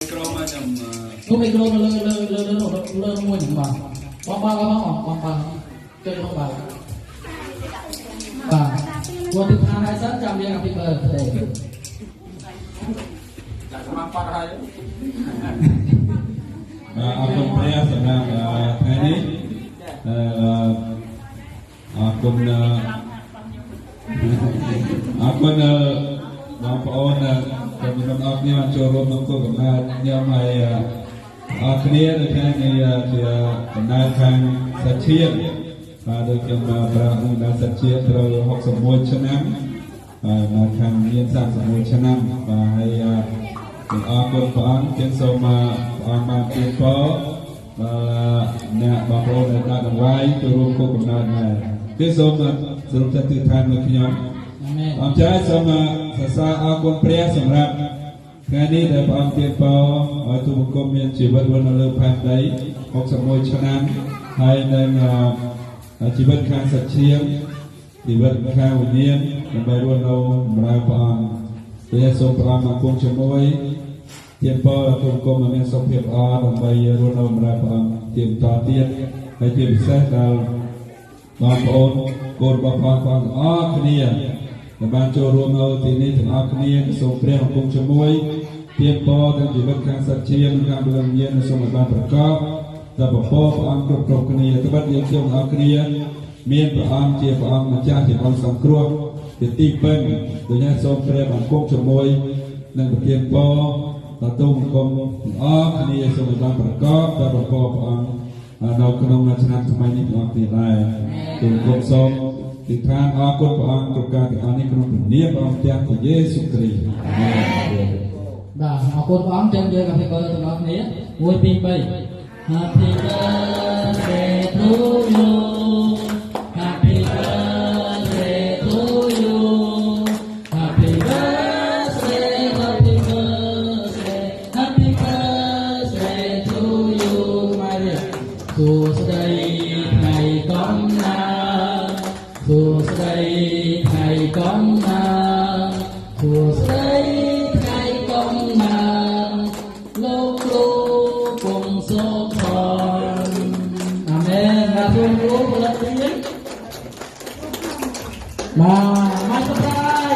ក្រុមខ្ញុំ នោះមីក្រូនៅលើលើលើលើលើមួយហ្នឹងបាទបងបើកបងបងបើកចុចបងបើកបាទព្រោះទីឋានហើយសិនចាំយើង Happy birthday ដាក់ស្មាប៉ាត់ហើយ បាទអរគុណព្រះសម្រាប់ថ្ងៃនេះអឺអរគុណអរគុណបងប្អូនដែលមានអរគ្នាបានចូលរួមក្នុងគោលកំណើតខ្ញុំហើយអរគ្នានៅខាងនេះជាកំណើតខាងសាឈាមបាទដូចខ្ញុំប្រាប់នឹងដល់សាឈាមត្រូវ61ឆ្នាំបាទនៅខាងមាន31ឆ្នាំបាទហើយអរគុណព្រះអង្គជាងសូមព្រះអង្គបានទានពរដល់អ្នកបងប្អូនដែលដាក់ដង្វាយចូលរួមគោលកំណើតដែរគឺសូមសរុបចិត្តទិដ្ឋានមួយខ្ញុំ អាមែន អរចាសូមសរសើរអរគុណព្រះសម្រាប់ថ្ងៃនេះដែលព្រះអង្គទានពរឲ្យទូបង្គំមានជីវិតរស់នៅលើផែនដី61ឆ្នាំហើយនឹងជីវិតខាងសាច់ឈាមជីវិតខាងវិញ្ញាណដើម្បីរស់នៅបម្រើព្រះអង្គព្រះសូមព្រះអង្គមកគង់ជាមួយទានពរដល់ទូបង្គំឲ្យមានសុខភាពល្អដើម្បីរស់នៅបម្រើព្រះអង្គជាបន្តទៀតហើយជាពិសេសដល់បងប្អូនកូនរបស់បងប្អូនទាំងអស់គ្នាដែលបានចូលរួមនៅទីនេះទាំងអស់គ្នាសូមព្រះអង្គគង់ជាមួយទានពរទាំងជីវិតខាងសាច់ឈាមនិងខាងវិញ្ញាណសូមឲ្យបានប្រកបតែពពកព្រះអង្គគ្រប់គ្រប់គ្នាត្បិតយើងខ្ញុំទាំងអស់គ្នាមានព្រះអង្គជាព្រះអង្គម្ចាស់ជាព្រះអង្គសង្គ្រោះជាទីពឹងដូច្នេះសូមព្រះអង្គគង់ជាមួយនិងប្រទានពរដល់ទូបង្គំទាំងអស់គ្នាសូមឲ្យបានប្រកបតែពពកព្រះអង្គនៅក្នុងឆ្នាំថ្មីនេះទាំងអស់គ្នាដែរទូបង្គំសូមទិដ្ឋានអរគុណព្រះអង្គគ្រប់ការទាំងអស់នេះក្នុងព្រះនាមព្រះអង្គព្រះយេស៊ូវគ្រីស្ទអាមែន បាទអរគុណព្រះអង្គចាំយើង Happy birthday ទាំងអស់គ្នា1 2 3 Happy birthday to you. Happy birthday to you. Happy birthday, happy birthday, happy birthday to you. មកទៀតសួស្តីថ្ងៃកំណើតសួស្តីថ្ងៃកំណើតសួស្តីថ្ងៃកំណើតលោកគ្រូគង់សុខនអាមែនបាទសូមគ្រូផលិតទៀតបាទមកសប្បាយ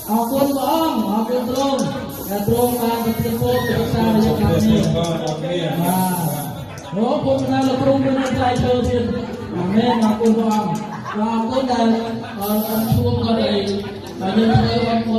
អរគុណព្រះអង្គអរគុណទ្រង់ដែលទ្រង់បានប្រទានពរប្រសារយៈកម្មនេះ បាទអរគុណ បាទអូគុណណាស់លោកគ្រូមានថ្លៃឈើទៀតអាមែនអរគុណព្រះអង្គបាទអរគុណដែលអរជួងក៏ដែលយើងធ្វើបងប្អូន